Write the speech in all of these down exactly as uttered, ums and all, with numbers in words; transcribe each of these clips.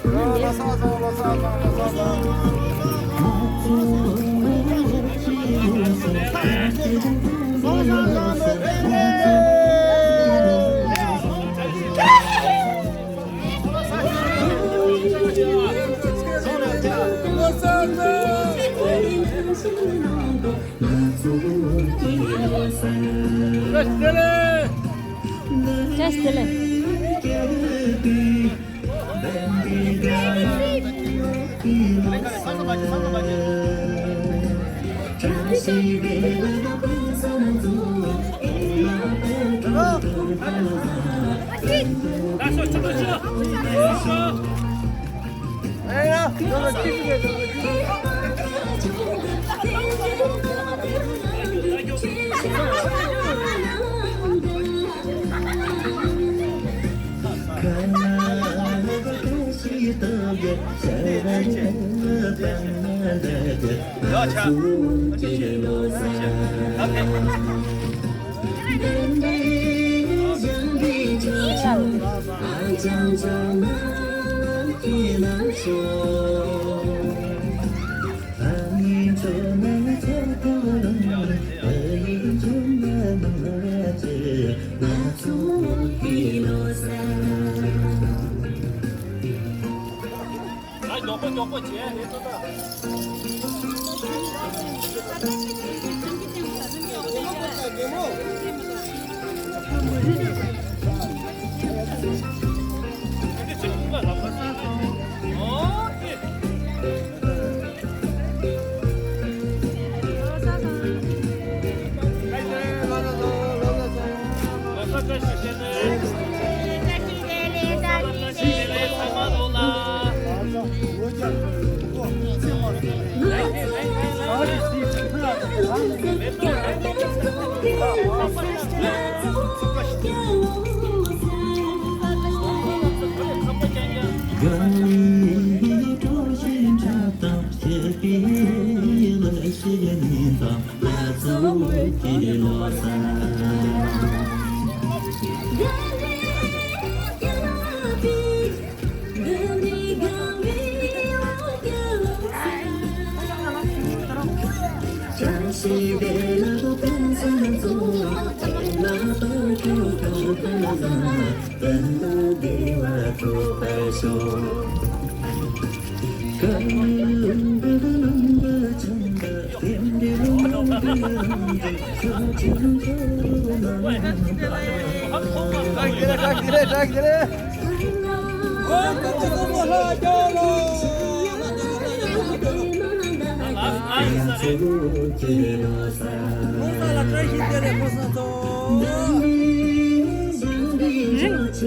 བཀྲ་ཤིས་བདེ་ལེགས།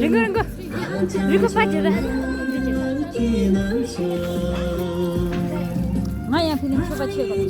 རིང་གོ་རིང་གོ། རི་ཁ་ཕ་ཇེ་ར། ང་ཡང་ཕི་ནི་ཆོ་པ་ཆོས་གོ།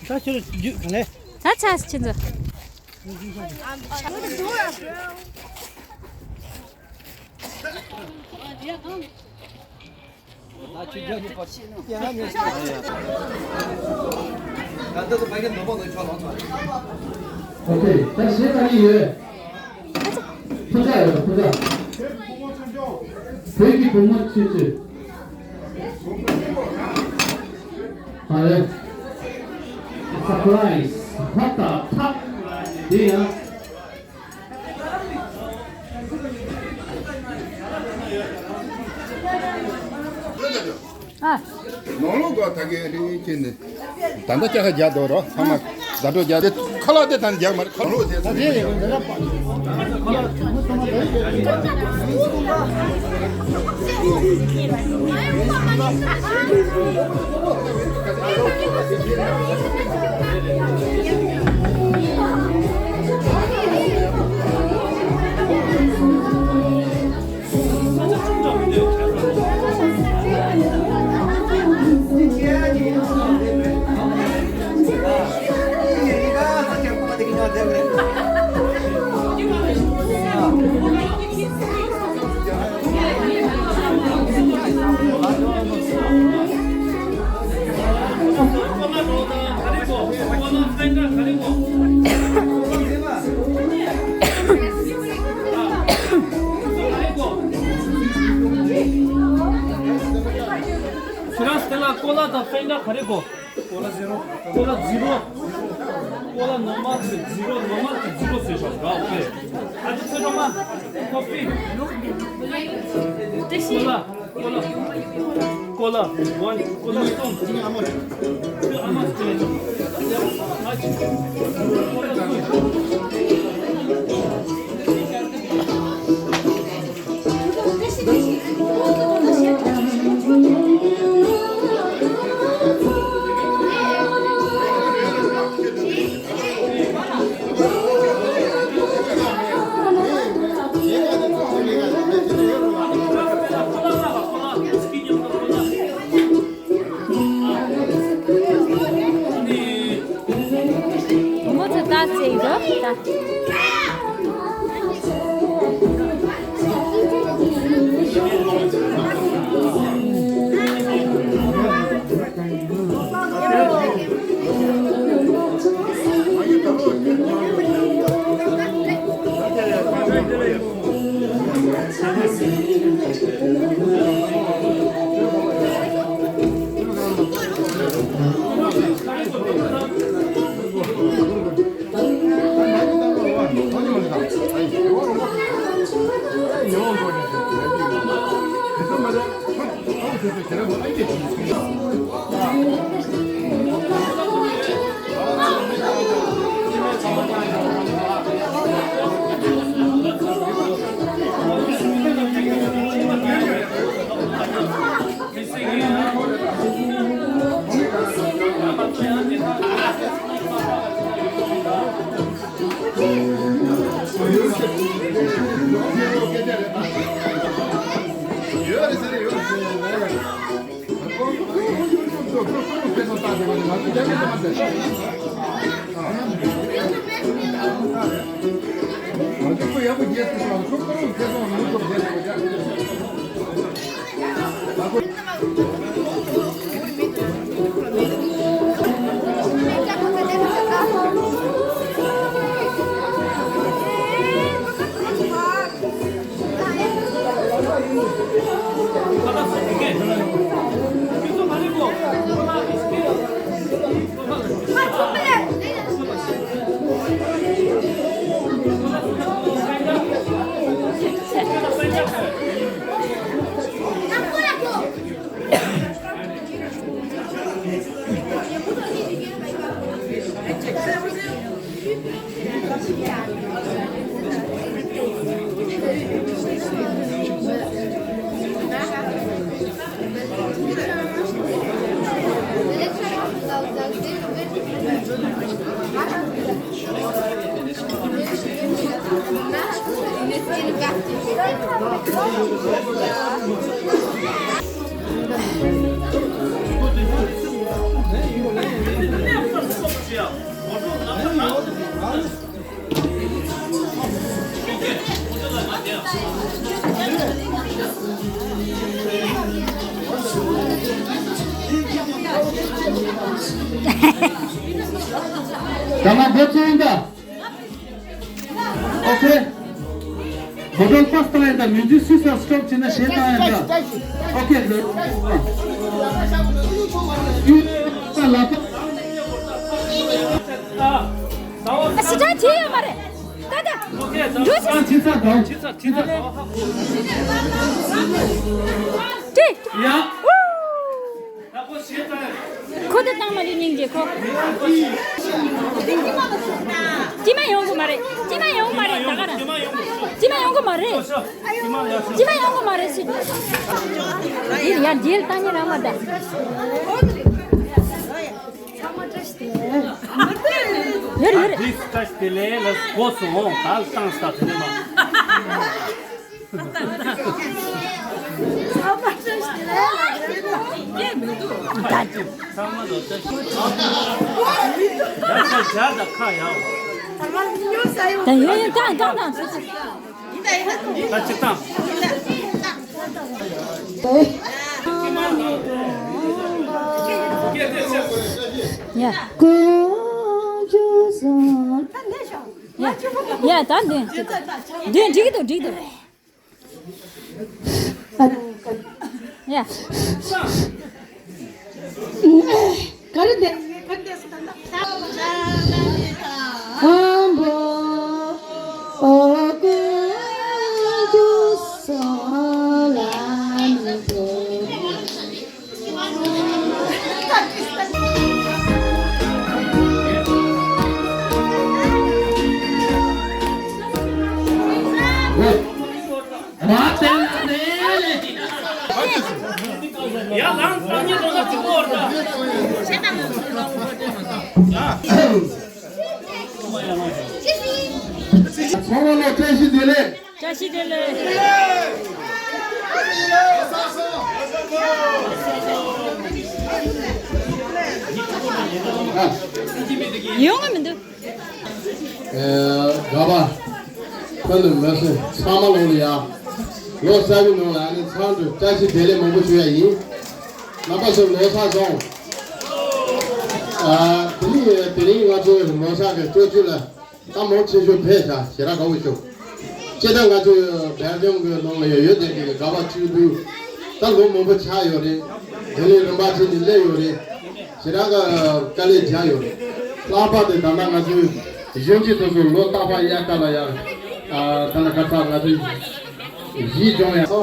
ད་ཁྱོད་རྒྱུད་གང་ལས། ད་ཆ་ཆི་ཚོད། ཨོ་ཁེ། ད་གཞས་ག་རེ་ཡོད། ཕུ་ཁ་ཡོད། ཕུ་ཁ། བོད་ཀྱི་བུ་མོ་ཆུང་ཆུང་། ཨ་རེ། སར་པ་རའི་སི་ཧོ་ད་ཐག་དེ་ཡང་། ཨ། ནང་ལོགས་ག་ད་གའི་རིགས་ཀྱི་ནི། ད་ལྟ་ལྕགས་ཁ་རྒྱག་འདུག་རོ། ཚང་མ་བཟའ་འཕྲོ་རྒྱག་དེ་ཁ་ལག་དེ་ད་ནི་རྒྱག་མ་རེད། ཁ་ལག་དེ་ད་དེ་རེད། ཁྱེད་རང་སྟེ་ལ་ཀོ་ལ་དང་ཧྥེན་ཀ་ག་རེ་གོ། ཀོ་ལ་ཛི་རོ། ཀོ་ལ་ཛི་རོ། ཀོ་ལ་ནོར་མལ་གྱི་ཛི་རོ། ནོར་མལ་གྱི་ཛི་རོ་ཟེར་ཤོག་ར། ཨོ་ཁེ། ཨ་ཅེ་ཚེ་སྒྲོལ་མ། ཀོ་ཕི། ཀོ་ལ། ཀོ་ལ། ཀོ་ལ་ཝན། ཀོ་ལ་གསུམ། ཨ་མ། ཨ་མ་སྐྱེ་ལེ་ཆུང་། ཨ་ཅེ། ཀོ་ལ་གསུམ། མོ་ཚོ་ད་ཙེ་ཡོད་ད། ད་ང་འགོ་ཚུགས་ཡིན་ད། ཨོ་ཁེ། བོ་ཊོལ་ཕར་སི་ཊི་ལ་ཡིན་ད། མིའུ་ཛིག་སུས་སར་སི་ཊོབ་བྱས་ན་གཞས་བཏང་ཡིན་ད། ཨོ་ཁེ། ཡུ་ས་ལ་ཕ། ཨ་སི་ཊ་བྱས་ཡོད་མ་རེད། ད་ད། འགྲོ་ཆི་ཆ་ཆི་ཆ་དང་ཆི་ཆ་ཆི་ཆ། ཏི། ཡ། སྙིང་རྗེ་ཁོ། ཅི་མ་ཡོང་གི་མ་རེད། ཅི་མ་ཡོང་གི་མ་རེད། ད་ག་རང་། ཅི་མ་ཡོང་གི་མ་རེད། ཅི་མ་ཡོང་གི་མ་རེད། ཅི། ཡར་རྗེས་ལ་བཏང་ཉེ་རང་མ་ད། ཡོད་རེད། ཡོད་རེད། འདི་བཀྲ་ཤིས་བདེ་ལེགས་ལ་སྒོ་སོང་ད་བཏང་ས་དེ་ནས་མ། ཚང་མ་ལོ་ཏོག་ཙམ། ཡར་ཤ་སྦྱར་དང་ཁ་ཡང་། ད་ཡོད་ཡོད་བཏང་བཏང་བཏང་། ད་ཅི་བཏང་། ཡ། ཡ། ཡ། ད་འདི། འདི་འགྲིག་འདུག་འགྲིག་འདུག་ཡ། ག་རེ་འདི། ཁམ་བུ་ཨོ་ཀུན་འདུས་སོ་ལ་ནི་འདུས། ཡ་ལང་སང་ཉིན་རོ་ས་གཅིག་པོ་བར་ད། ཚང་མ་ལ་བཀྲ་ཤིས་བདེ་ལེགས། བཀྲ་ཤིས་བདེ་ལེགས། ཡོང་ང་མི་འདུག་ཨེ། དགའ་བ། ཁོང་ཚོ་མི་སེར་ཚང་མ་ལོག་ལ་ཡ། ལོ་གསར་བའི་ནང་ལ་ཨ་ནི་ཚང་དུ་བཀྲ་ཤིས་བདེ་ལེགས་མང་པོ་ཞུ་ཡ་ཡིན། རྣམ་པ་ཚོ་ལོ་གསར་བཟང་། ཨ། དེ་ནི་དེ་རིང་ང་ཚོ་ལོ་གསར་གྱི་སྤྲོ་སྐྱིད་ལ་ད་མང་ཆེ་ཤོས་ཕེབས་ཤག་ཞེ་དྲག་དགའ་བོ་བྱུང་། སྤྱིར་བཏང་ང་ཚོ་སྦེལ་ཇམ་གྱི་ནང་ལ་ཡོད་ཡོད་དེ་གི་དགའ་བ་གཅིག་འདུག་ད་ལོ་མང་པོ་ཆགས་ཡོད་རེད། དེ་ནི་རིམ་པ་བྱས་ནས་སླེབས་ཡོད་རེད། ཞེ་དྲག་དཀའ་ལས་རྒྱག་ཡོད་རེད། ལྷག་པར་དུ་ད་ལྟ་ང་ཚོའི་གཞོན་སྐྱེས་དེ་ཚོ་ལོ་རྟག་པར་དབྱར་ཁ་ལ་ཡང་ད་ལྟ་ཁ་ཚ་ང་ཚོའི་གཞིས་ལྗོངས་ཡང་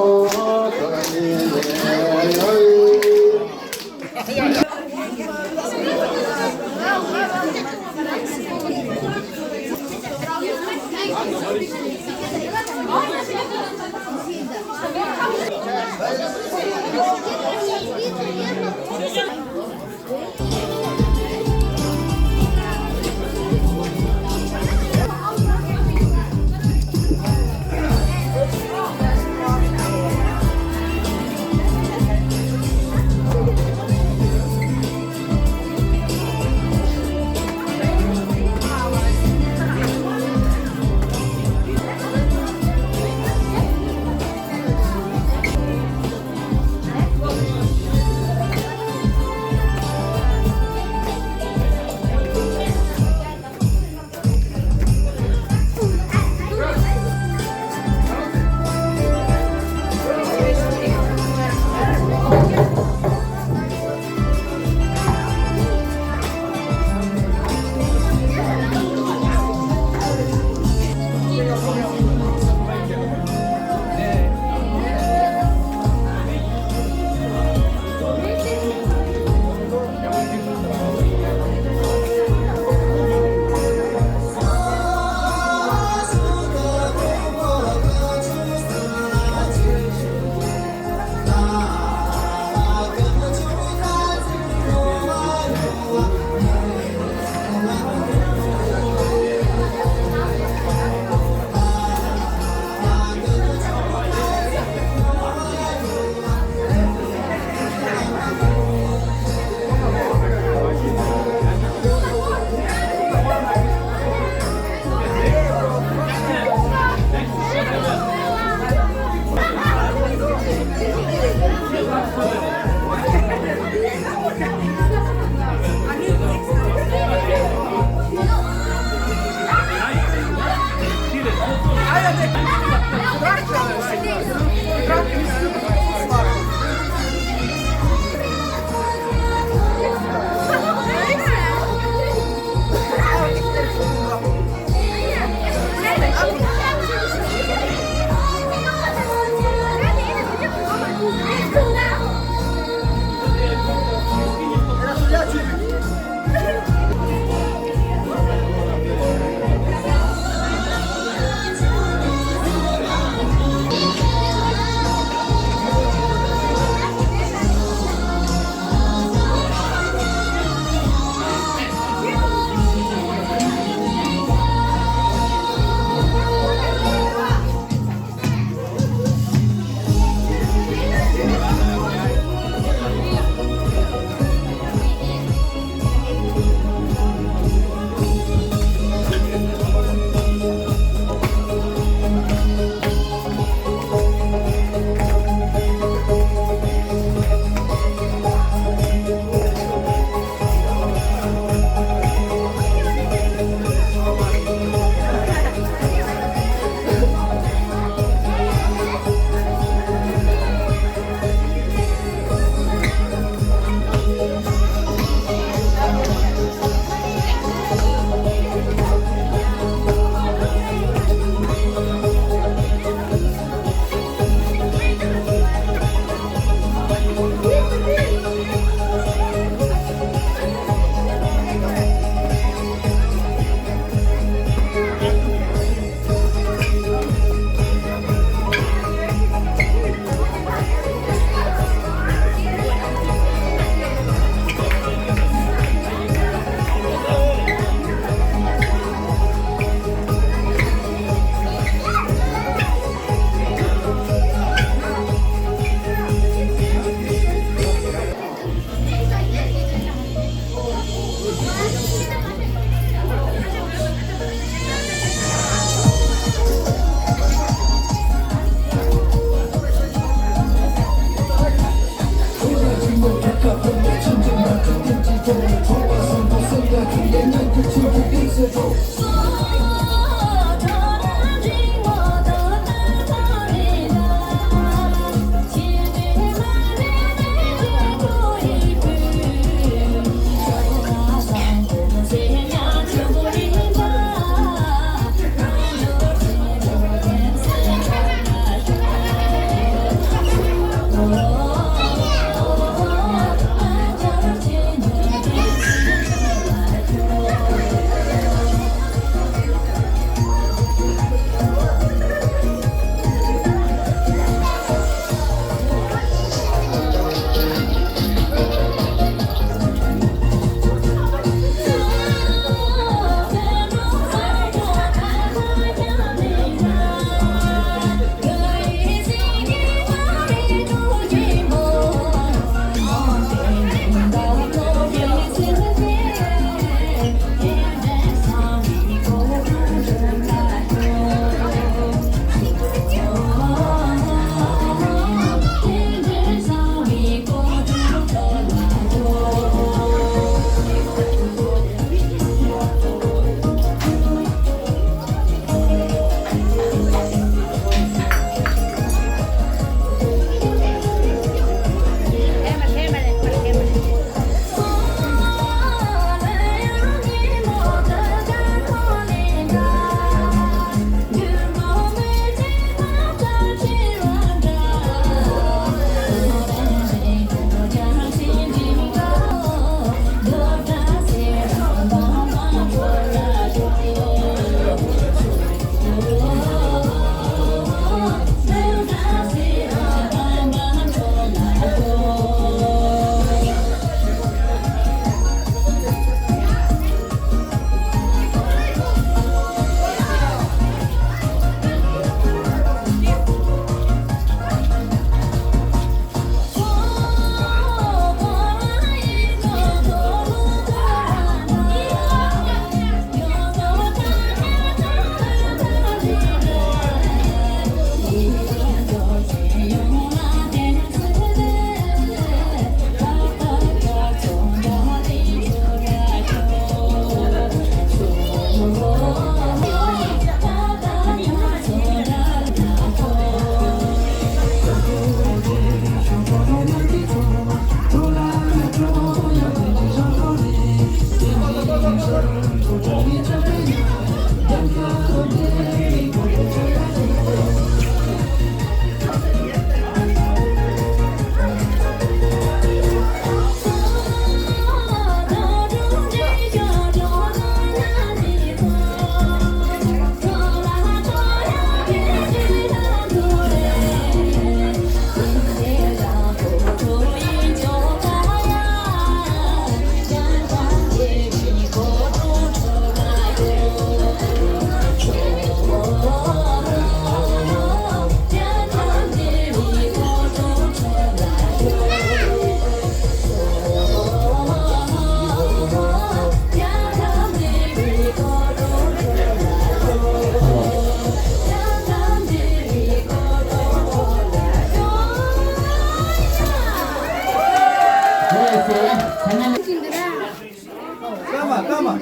སྐར་མ་སྐར་མ།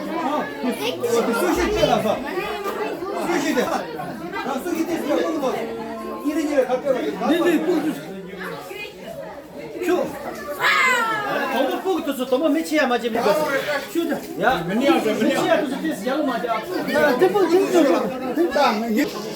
སུ་ཞིག་སྐྱེས་ལ་སོ། སུ་ཞིག་དེ། ད་སུ་ཞིག་དེ་སུ་ཞིག་དེ། ཉིན་རེ་ཉིན་རེ་ག་སྐྱེས་པ་ཡིན་ན། ཆུ། དོམ་པོ་སྤུ་གུ་དེ་ཚོ་དོམ་པོ་མི་ཆེ་ཡ་མ་བྱེད་མི་དགོས། ཆུ་དེ། ཡ། མི་ཆེ་ཡ་དེ་ཚོ་ཏེས་ཡག་མ་བྱ། ད་དེ་པོ་ཅིག་ཆུ་ཆུ། དེ་ད་ངས།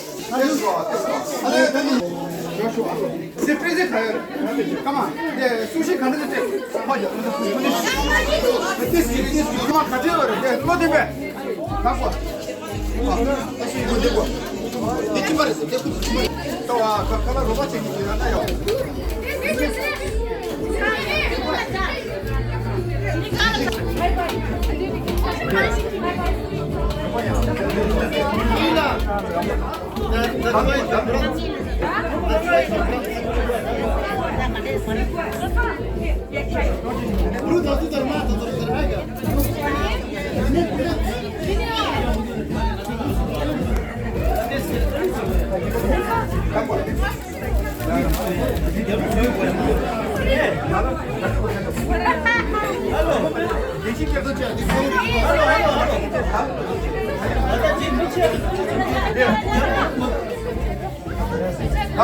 네.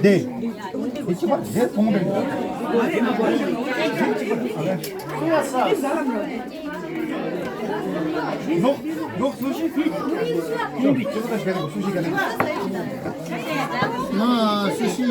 네. 아, 스시.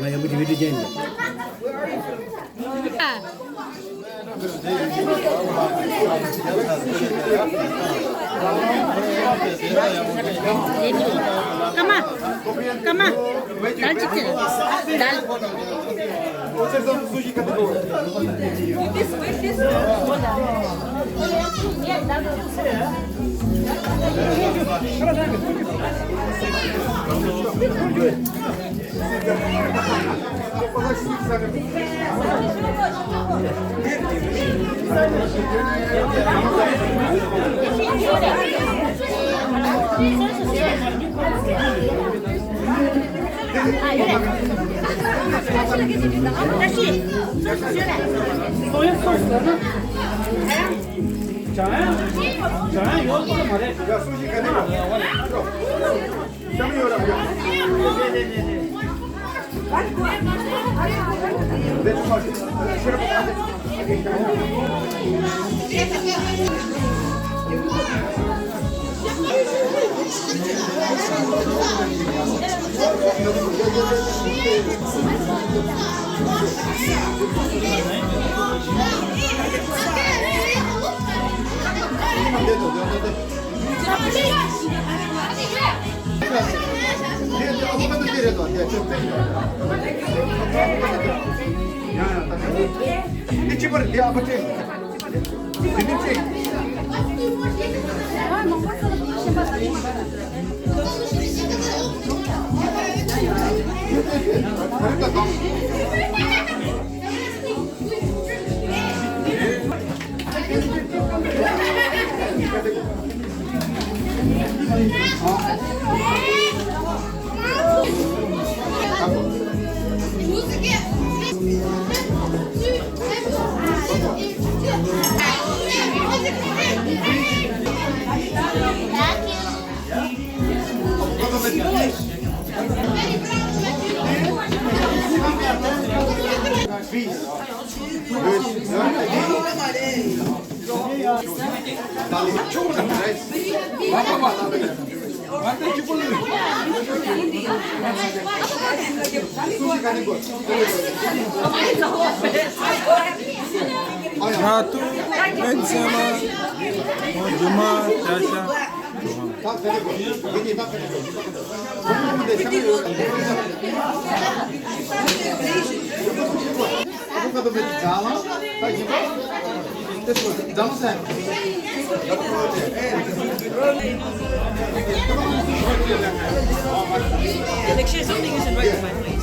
ང་ཡང་མི་དེ་བི་དེ་ཅན་ཡིན། ཀ་མ། ཀ་མ། དལ་གཅིག་དེ། དལ། ང་ཏུ་ཨེན་སེ་མ་ཨོ་ཇུ་མ་ཅ་ཤ། Like, share something you should write in my place.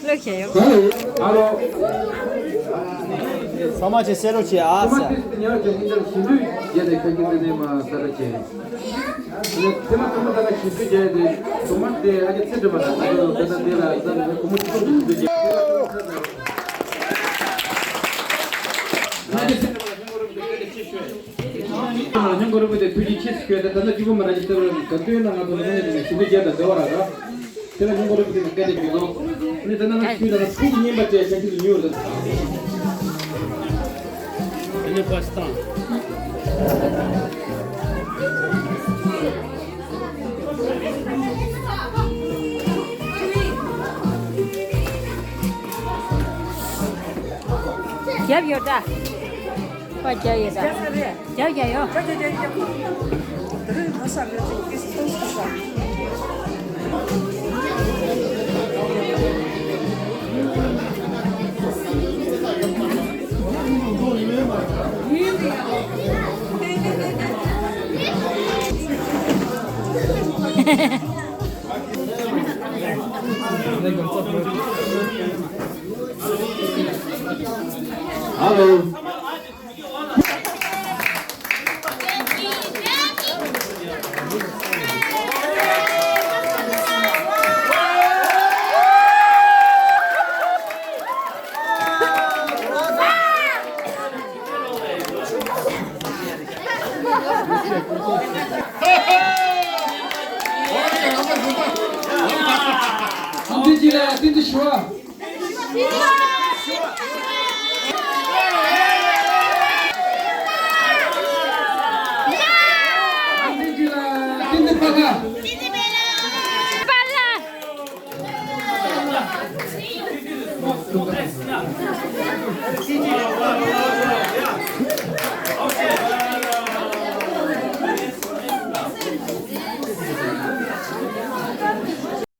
ལོ་ཁྱེད་ཡོད། ཧ་ལོ། ཚང་མ་ཆེ་སེ་རོ་ཆེ་ཨ་ས། ཉ་ཅེ་ཧིན་ཅང་ཞིམ་པོའི་རྒྱལ་ནས་ཁ་ཁྱི་ནས་མ་ས་ར་ཅེ། ཐེ་མ་ཐེ་མ་ད་ཀ་ཞིམ་པོའི་རྒྱལ་ནས་ཐོ་མ་ཏེ་ཨ་ཀྱི་ཚེ་འདྲ་མ་ད་ཨ་ཀྱི་ད་ད་ཏེ་ལ་ད་ནི་ཁོ་མོ་ཅི་ཐོ་ཞིམ་པོའི་རྒྱལ། ཨ་ཀྱི་ཚེ་འདྲ་མ་ད་ཉོ་གོ་རུ་གོ་ཏེ་ཉོ་གོ་རུ་གོ་ཏེ་ཐུགས་རྗེ་ཆེ་ཞུ་ཡ། ད་ད་ན་ཅི་བོ་མ་ར་ཅི་ཏེ་ར་ག་ཏོ་ཡོད་ན་ང་ཚོ་ལ་ནི་ཞིམ་པོའི་རྒྱལ་དང་འདྲ་བ་ར་ག་ཏེ་ལ་ཉོ་གོ་རུ་གོ་ཏེ་ན་སྐད་དེ་ཅི་ནོ་ནི་ད་ན་ང་ཆུ་ད་ན་ཐུགས་ཉན་པ་ཅེ་ཆ་ཆུ་ཉོ་ར། ཨ་ནི་པ་སི་ཏང་། རྒྱབ་ཡོད་ད། པ་རྒྱབ་ཡོད་ད། རྒྱབ་རྒྱབ་ཡོད། Hello.